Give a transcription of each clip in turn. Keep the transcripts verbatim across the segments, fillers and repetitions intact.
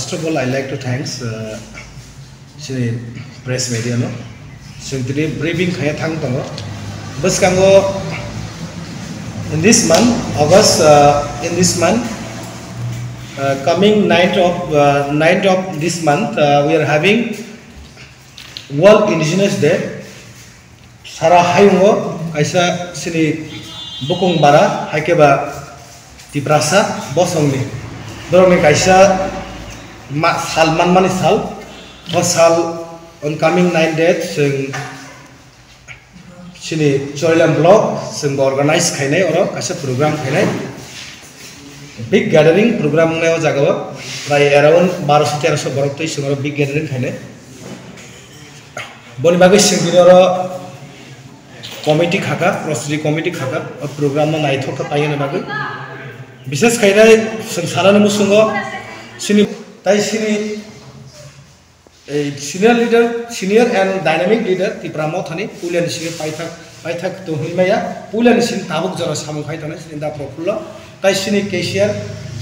First of all, I like to thanks, uh, chini press media no. Chwng tini briefing khaya thang tongo. Bwskango in this month, August, uh, in this month, uh, coming ninth of, uh, ninth of this month, uh, we are having World Indigenous Day. Sara hayungo kaisa chini bukung bara, hai khe ba Tiprasa bosongni borokni kaisa ma-, sal manmani sal. O sal on coming nine date chwng chini Chorilam block chwng bo organize khainai, oro kaisa program khainai, big gathering program wngnai o jaga o, prai around baroso teroso borok twi chwng oro big gathering khainai. Boni bagwi chwng tini oro committee khaka, prostuti committee khaka, o program no naithok khe paiyani bagwi. Bishes khainai chwng sanani muchungo chini, tai chini, ei, senior leader, senior and dynamic leader Tipra Mothani puilani simi paithak, paithak to hwnwi maya, puilani simi tabuk jora samung khai tongnai chini Da Prafullo, tai chini cashier,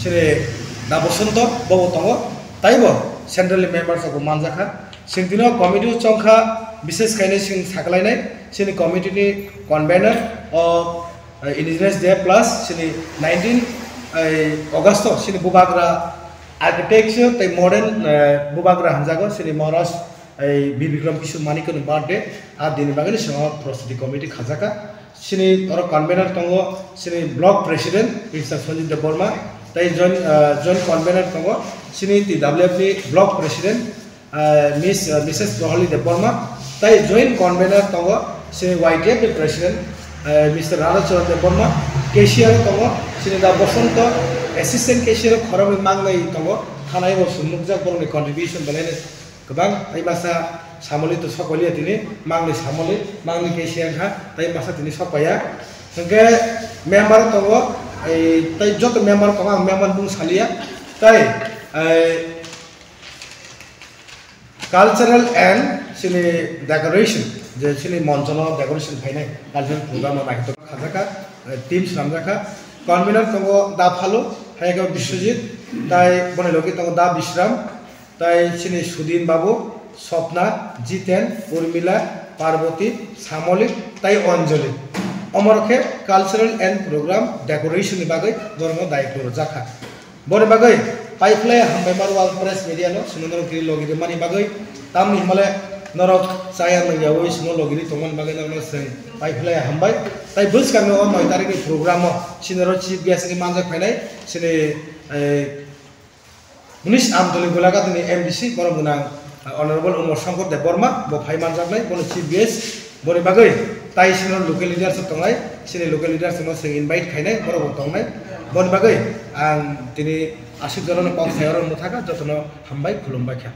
chini Da Bosonto, bobo tongo, taibo central member rokbo manjakha. Chwng tino committee o chongkha, bishes khainai chwng sakalainai, chini committee ni convener o, eh, Indigenous Day plus chini nineteen, eh, August o chini bubagra architecture tei modern, eh, bubagra hamjago chini Maharaj, eh, Bir Bikram Kishore Manikya ni birthday, a dini bagwi chwng o prostuti committee khajaka. Chini oro convener tongo chini block president Mister Sanjit Debbarma, tei joint, eh, joint convener tongo chini T W F ni block president, eh, Miss, eh, Missus Prohali Debbarma, tei joint convener tongo chini Y T F ni president, eh, Mister Radhacharan Debbarma, cashier tongo chini Da Bosonto, assistant cashier khoroknwi mangnai tongo, thanai bo chwng nukjak borokni contribution belai no kwbang. Tai masa samoli to sok pailia tini, mangnwi samoli, mangnwi cashier wngkha, tai masa tini sok paiya. Hwnkhe member tongo, ei, tai joto member tongo, ang member bung salia, tai, ei, cultural and chini decoration, je chini monchono decoration khainai, cultural program o naithotok khajaka, eh, team swnamjakha. Convener tongo Da Phalu, hai khe Biswajit, tai boni logi tongo Da Bishram, tai chini Sudin Babu, Swapna, Jiten, Urmila, Parvati, Samolik, tai Anjali. Omorok khe cultural and program decoration ni bagwi borokno daitwo rwjakha. Boni bagwi paiphlai hambai maro ang press media no, chwngno norok tini logi rwmani bagwi. Tamni hwnmale norok chaya nangyawi chwngno logi rwi tongmani bagwi norokno chwng paiphlai hambai. Tai bwskangno o noi tarikni program o chini oro chief guest wngwi manjak phainai chini, eh, Munis Amtoli Golaghatini M D C, borok gwnang, uh, Honorable Umar Shankar Debbarma, bo phai manjaknai, bono chief guest, boni bagwi tai chini local leaders rok tongnai, chini local leaders rokno chwng invite khainai, borok bo tongnai, boni bagwi ang tini aswk jonono kok sai oro mwthakha, jotono hambai, khulumbai kha.